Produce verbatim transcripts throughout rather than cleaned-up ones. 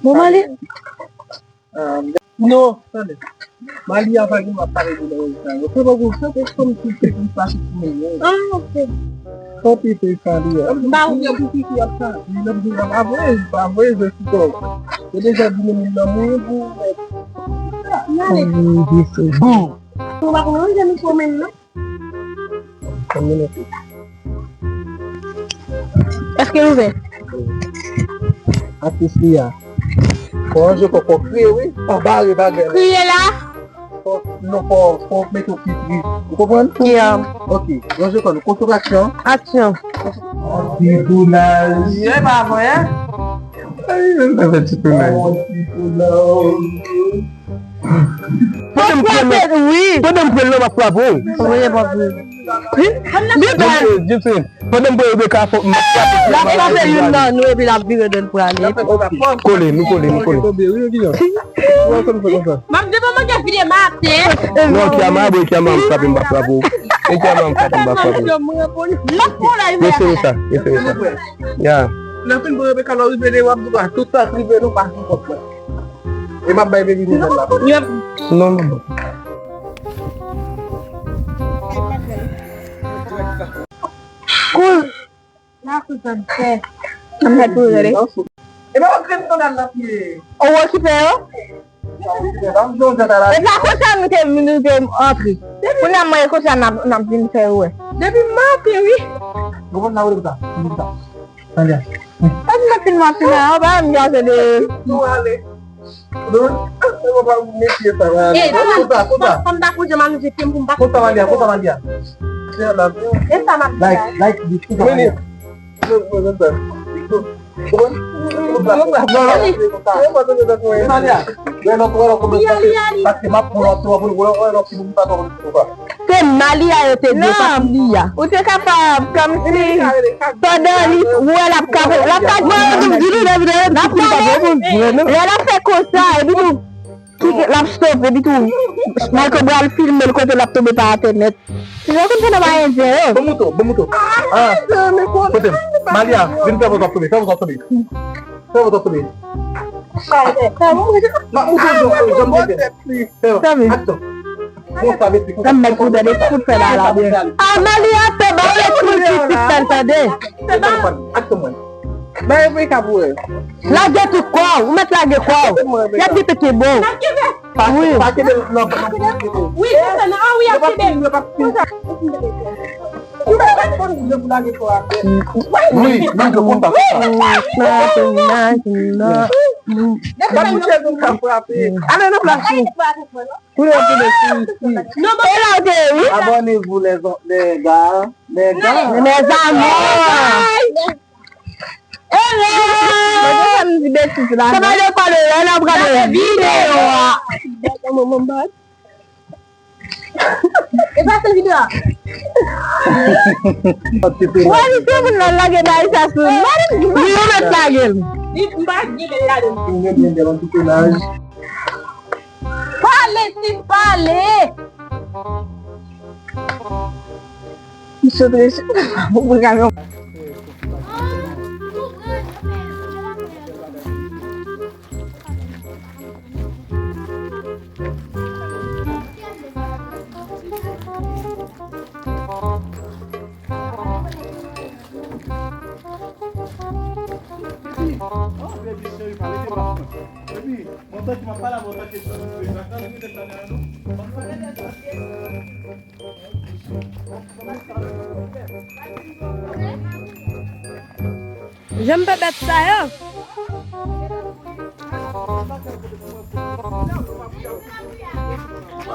Bon, m ale. Non, tande. Malia pa gen m ap pale de nan rejista yo. Se pa pou sa, se kòm si se pou pase sou mwen. Ah, ok. Tanpri, pe Malia. M pa ou. Li ap di, li ap sa. Li ap di, ap avoye, pa avoye, je suis bon. Yo deja di nou moun nan mwen pou. M ale. Bon. Ou pa konnen, jan nou fò menm, non? Èske l ouvè? Atis li a. Fò ranje kò, fò kriye, wi. Fò bare bagay la. Kriye la? Fò, non, fò, fò mete yon ti bri. Ou konprann? Yeah. Ok. Ranje kò nou. Konsantrasyon. Aksyon. Ti tounaj. E pa vre, hein? Ay, sa fè ti tounaj. Ti tounaj. Pandan m pran nòt, pandan m pran nòt, m ap frape w. Wi, e pa vre. Wi. Jimson, pandan m pran Rebecca, fò m ap frape. L ap frape youn nan nou epi l ap vire do l prale. Kole, nou kole, nou kole. M ap di pou mwen ke vide maten. Non, Kiama, bwe, Kiama, m frape, m pa frape w. E Kiama, m frape, m pa frape w. Yo sere sa, yo sere sa. Ya. Lè fin pou Rebecca, lè w rive de w ap di, tout sa k rive nou pa sou kont mwen. E m ap bay baby nouvèl la. Yep. Non, non, non. Kouz. La kouz an fè. An fè pou rele. E pa antre m sandal la pou ye. Ou okipe yo? E pa konsa nou te, nou te antre. Kounye a mwen e konsa n ap, n ap vin fè yo wè. Depi maten, wi. Bon, bon, n a wè konsa. Konsa. Tande. Sa di nan film an, film an, ou pa menm jaze de. Nou ale. Non, nou pa mesye sa, nou ale. Eh, konsa, konsa. Fò m ta koze m aloje pye m pou m pa. Konsa, Malia, konsa, Malia. E sa m ap di la. Like, like, konsa, Malia. Non, non, non, non. Konsa, konsa. Non, non, non. Malia, lè lòt wè lòt kòmantè, paske m ap pran lòt, w ap wè lòt, w ap wè lòt, w ap wè lòt. Se Malia yo te di, pa Lia. Ou te kapab, kòmsi, pandan li, ou wè l ap ka, l ap ka di, l ap wè, lè l ap fè konsa, epi tou, kite, l ap stop, epi tou, Michael pral filme l kote l ap tonbe pa atè nèt. Ou konn fè nan pa endyen yo. Bon mouton, bon mouton. Ah, kote m? Malia, vin fè vòt w ap tonbe, fè vòt w ap tonbe. Fè vòt w ap tonbe. M ap moutre w jan, jan m te fè. Fè, aksyon. Bon, sa vle di konsa. Sa m mèt pou tande tout fè la la byen. Amalie ap fè bagay tout pitit fè l tande. Aksyon mwen. Bay Rebecca pou wè. Lage tout kò w, ou mèt lage kò w. Y ap di pete bon. Wi. Pa kenbe l nan, nan. Wi, se sa, non, wi, ap kenbe l. Wi, lage kò a. Wi, lage kò a. Depi lè nou ka frape. Ale nan plas ou. Koulè w tonbe sou isi. E la w te ye, wi. Abonnez-vous, les, les gars, les gars. Mes amours. Hello. Mwen te fè m di betiz la. Sa pa de pale, lè n ap gade videyo a. E pa se videyo a. Wè, li se moun nan lage bagay sa sou li. Wi, ou mèt lage l. Li, m pa gen bèl ladan l. Pale, sis, pale! Misye prese pou pran kamyon. Janm pa bèt sa yo.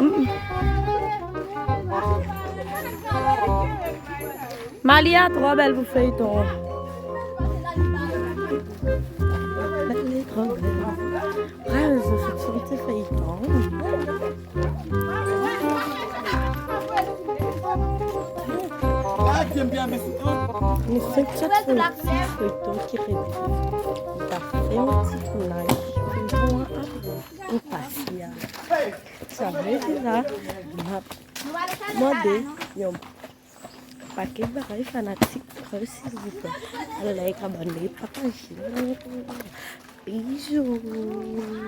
Mm. Malia twò bèl pou feyton an. Bèl li twò bèl. Pral zo fiti fiti feyton. Nou fenk sot fè yon ti feyton ki rete. Nou ta fè yon ti tounaj. Feyton an ap enpasyal. Sa vle di la, m ap mande yon pakèt bagay fanatik, silvouplè. Al like, abòne, pataje. Bizou.